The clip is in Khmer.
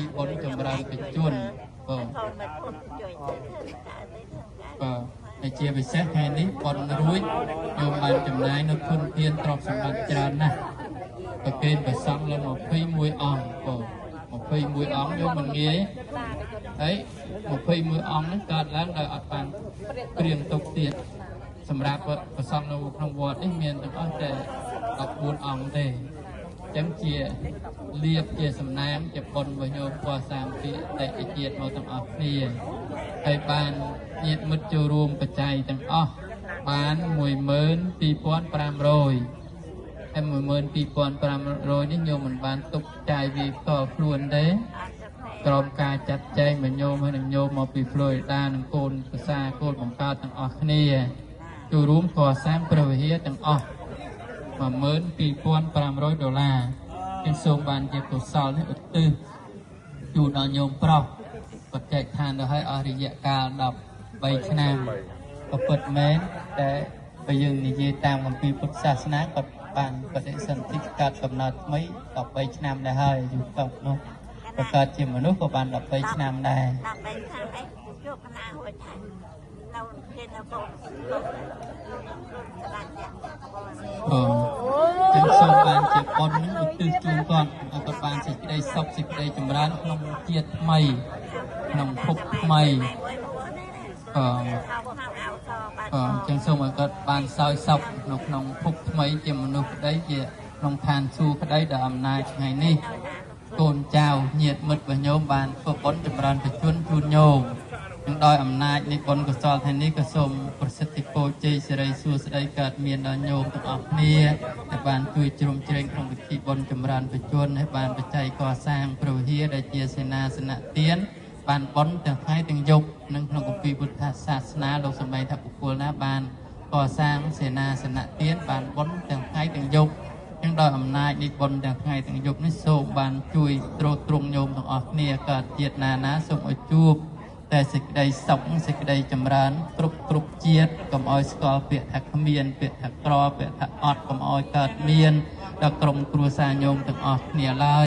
ធីបុណ្យចម្រើនបជនបាទបាទហើយជាពិសេសថ្ងៃនេះបុណ្យរួចញោមបានចំណាយនៅធនធានទ្រព្យសម្បត្តិច្រើនណាស់ប្រគេនព្រះសង្ឃឡើង21អង្គបាទ21អង្គញោមមិនងាយហើយ21អង្គនេះកើតឡើងដោយអត់បានព្រៀងទុកទៀតសម្រាប់ព្រះសង្ឃនៅក្នុងវត្តនេះមានទាំងអស់តែ14អង្គទេចឹងជាលៀបជាសំណាងជាបុណ្យរបស់ញោមកសាងពីអតិជាតិមកទាំងអស់គ្នាហើយបានញាតិមិត្តចូលរួមបច្ច័យទាំងអស់បាន12500ហើយ12500នេះញោមមិនបានទុកចាយវាផ្ទាល់ខ្លួនទេក្រមការចាត់ចែងរបស់ញោមហើយនឹងញោមមកពីហ្វ្លូរីដានិងកូនប្រសាកូនបង្កើតទាំងអស់គ្នាចូលរួមកសាងព្រះវិហារទាំងអស់12500ដុល្លារខ្ញុំសូមបានជាកុសលនេះឧទ្ទិសជូនដល់ញោមប្រុសបច្ចេកឋានទៅឲ្យអស់រយៈកាល13ឆ្នាំក៏ពិតមែនតែបើយើងនិយាយតាមគម្ពីរពុទ្ធសាសនាក៏បានបដិសន្ធិកើតកំណើតថ្មី13ឆ្នាំដែរហើយអាយុតនោះបង្កើតជាមនុស្សក៏បាន13ឆ្នាំដែរ 13ឆ្នាំអីជួបកណារួចហើយនៅគេនៅកូនស្ដាច់យ៉ាង អូចឹងសូមបានជាបុណ្យនឹងឧទ្ទិសជូនគាត់ឲ្យគាត់បានសេចក្តីសុខសេចក្តីចម្រើនក្នុងជាតិថ្មីក្នុងភពថ្មីក៏ចឹងសូមឲ្យគាត់បានសោយសុខនៅក្នុងភពថ្មីជាមនុស្សក្តីជាក្នុងឋានសួគ៌ក្តីដោយអំណាចថ្ងៃនេះកូនចៅញាតិមិត្តរបស់ញោមបានធ្វើបុណ្យចម្រើនបជនជូនញោមនឹងដោយអំណាចនៃបុណ្យកុសលថ្ងៃនេះក៏សូមប្រសិទ្ធិពរជ័យសិរីសួស្តីកើតមានដល់ញោមទាំងអស់គ្នាដែលបានជួយជ្រោមជ្រែងក្នុងពិធីបុណ្យចម្រើនបជនហើយបានបច្ច័យកសាងព្រះវិហារដែលជាសេនាសនៈទានបានបុណ្យទាំងថ្ងៃទាំងយប់និងក្នុងគម្ពីរពុទ្ធសាសនាលោកសម្ដែងថាបុគ្គលណាបានកសាងសេនាសនៈទានបានបុណ្យទាំងថ្ងៃទាំងយប់ចឹងដោយអំណាចនៃបុណ្យទាំងថ្ងៃទាំងយប់នេះសូមបានជួយទ្រទ្រង់ញោមទាំងអស់គ្នាកើតជាតិណាណាសូមឲ្យជួបតែសេចក្តីសុខសេចក្តីចម្រើនគ្រប់គ្រប់ជាតិកុំឲ្យស្គាល់ពាក្យថាគ្មានពាក្យថាក្រពាក្យថាអត់កុំឲ្យកើតមានដល់ក្រុមគ្រួសារញោមទាំងអស់គ្នាឡើយ។